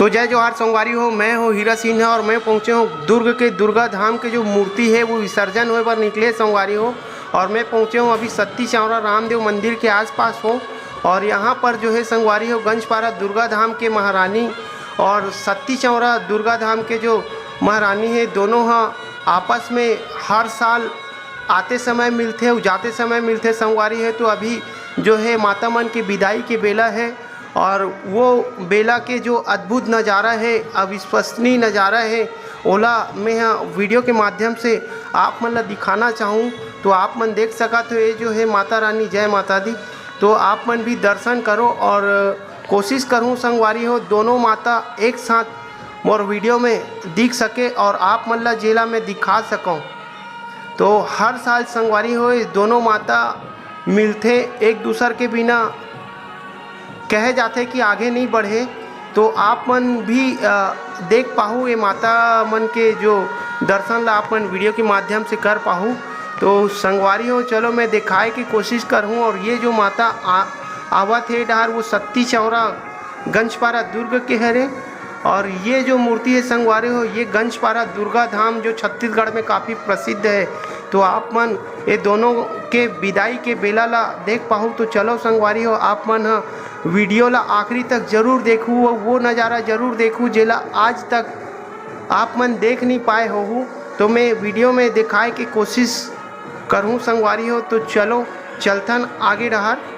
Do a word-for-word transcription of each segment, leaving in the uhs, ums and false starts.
तो जय जोहार संगवारी हो, मैं हूँ हीरा सिन्हा और मैं पहुँचे हूँ दुर्ग के दुर्गा धाम के जो मूर्ति है वो विसर्जन होए बर निकले संगवारी हो। और मैं पहुँचे हूँ अभी सत्ती चौरा रामदेव मंदिर के आसपास हूँ। और यहाँ पर जो है संगवारी हो, गंजपारा दुर्गा धाम के महारानी और सत्ती चौरा दुर्गा धाम के जो महारानी है, दोनों ह आपस में हर साल आते समय मिलथे अउ जाते समय मिलथे संगवारी हो। तो अभी जो है माता मन के बिदाई के बेला है और वो बेला के जो अद्भुत नज़ारा है, अविश्वसनीय नज़ारा है, ओला मैं ह वीडियो के माध्यम से आप मन ला दिखाना चाहूँ। तो आप मन देख सकत हो, ये जो है माता रानी, जय माता दी। तो आप मन भी दर्शन करो और कोशिश करूँ संगवारी हो, दोनों माता एक साथ मोर वीडियो में दिख सके और आप मन ला जेला मैं दिखा सकूँ। तो हर साल संगवारी हो, ये दोनों माता मिलथे, एक दूसर के बिना कहे जाथे कि आगे नहीं बढ़े। तो आप मन भी अ, देख पाहू ये माता मन के जो दर्शन ला आप मन वीडियो के माध्यम से कर पाहू। तो संगवारी हो, चलो मैं दिखाए की कोशिश करहूँ। और ये जो माता आ, आवत है डहार, वो सत्ती चौरा गंजपारा दुर्ग के हरे। और ये जो मूर्ति है संगवारी हो, ये गंजपारा दुर्गा धाम जो छत्तीसगढ़ में काफ़ी प्रसिद्ध है। तो आप मन ये दोनों के विदाई के बेला ला देख पाहू। तो चलो संगवारी हो, आप मन ह वीडियो ला आखिरी तक जरूर देखू, वो नज़ारा जरूर देखू जेला आज तक आप मन देख नहीं पाए होहू। तो मैं वीडियो में दिखाए के कोशिश करहूँ संगवारी हो। तो चलो चलथन आगे डहर।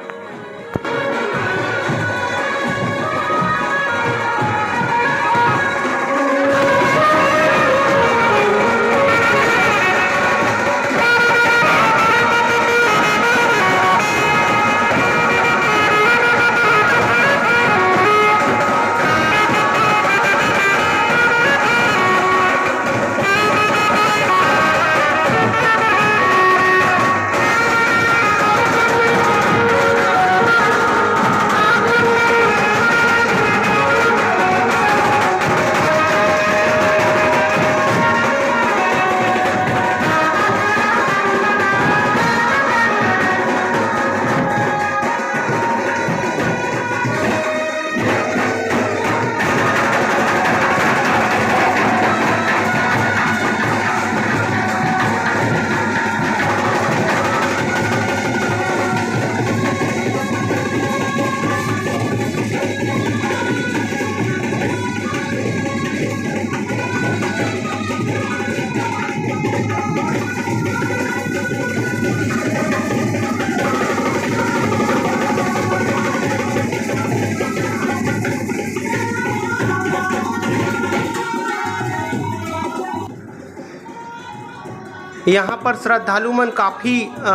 यहाँ पर श्रद्धालु मन काफ़ी अ,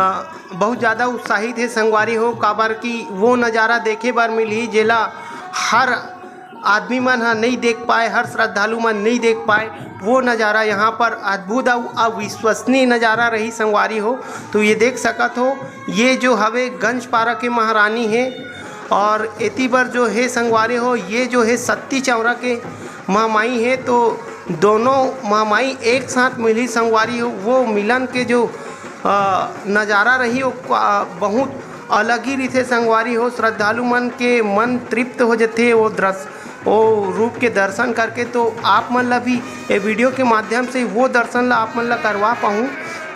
बहुत ज़्यादा उत्साहित हे संगवारी हो, काबर कि वो नज़ारा देखे बर मिलही जेला हर आदमी मन ह नहीं देख पाए, हर श्रद्धालु मन नहीं देख पाए। वो नज़ारा यहाँ पर अद्भुत अउ अविश्वसनीय नज़ारा रही संगवारी हो। तो ये देख सकत हो, ये जो हवे गंजपारा के महारानी हे और एती बर जो हे संगवारी हो, ये जो हे सत्ती चौरा के महामाई हे। तो दोनों महामाई एक साथ मिली संगवारी हो, वो मिलन के जो अ, नज़ारा रही, वो का-, बहुत अलग ही रहिथे संगवारी हो। श्रद्धालु मन के मन तृप्त हो जथे वो दृश्य, वो रूप के दर्शन करके। तो आप मन ला भी ये वीडियो के माध्यम से वो दर्शन ला आप मन ला करवा पाहूँ।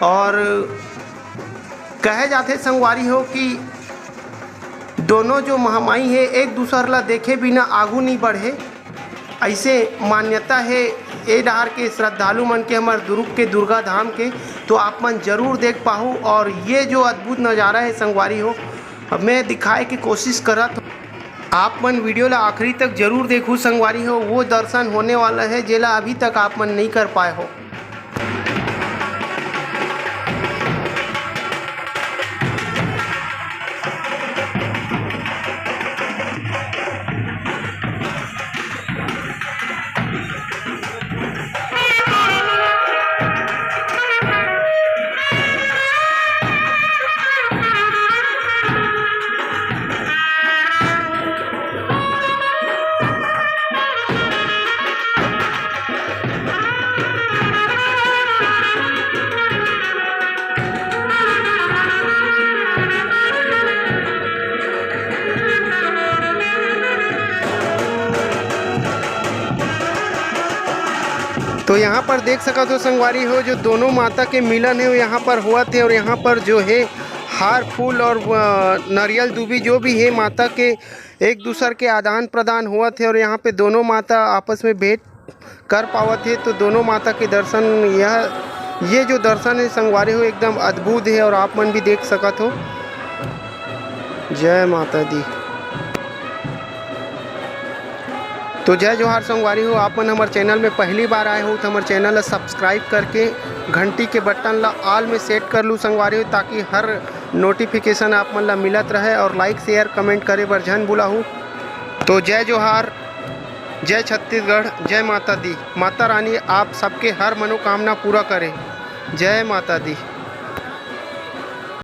और कहे जाथे संगवारी हो कि दोनों जो महामाई हे, एक दूसर ला देखे बिना आगू नहीं बढ़े। ऐसे मान्यता हे ए डहार के श्रद्धालु मन के, हमर दुर्ग के दुर्गा धाम के। तो आप मन जरूर देख पाहू। और ये जो अद्भुत नज़ारा हे संगवारी हो, अब मैं दिखाए के कोशिश करत हूँ। आप मन वीडियो ला आखिरी तक जरूर देखू संगवारी हो, वो दर्शन होने वाला हे जेला अभी तक आप मन नहीं कर पाए हो। तो यहाँ पर देख सकत हो संगवारी हो, जो दोनों माता के मिलन हे, वो यहाँ पर होवत हे और यहाँ पर जो हे हार फूल और, अ, नरियल दूबी जो भी हे माता के, एक दूसर के आदान प्रदान होवत हे और यहाँ पे दोनों माता आपस में भेंट कर पावत हे। तो दोनों माता के दर्शन, यह, ये जो दर्शन हे संगवारी हो, एकदम अद्भुत हे और आप मन भी देख सकत हो। जय माता दी। तो जय जोहार संगवारी हो, आप मन हमर चैनल में पहली बार आए हो तो हमर चैनल ला सब्सक्राइब करके घंटी के बटन ला ऑल में सेट कर लू संगवारी हो, ताकि हर नोटिफिकेशन आप मन ला मिलत रहे और लाइक, शेयर, कमेंट करे बर झन भुलाहू। तो जय जोहार, जय छत्तीसगढ़, जय माता दी। माता रानी आप सबके हर मनोकामना पूरा करे। जय माता दी।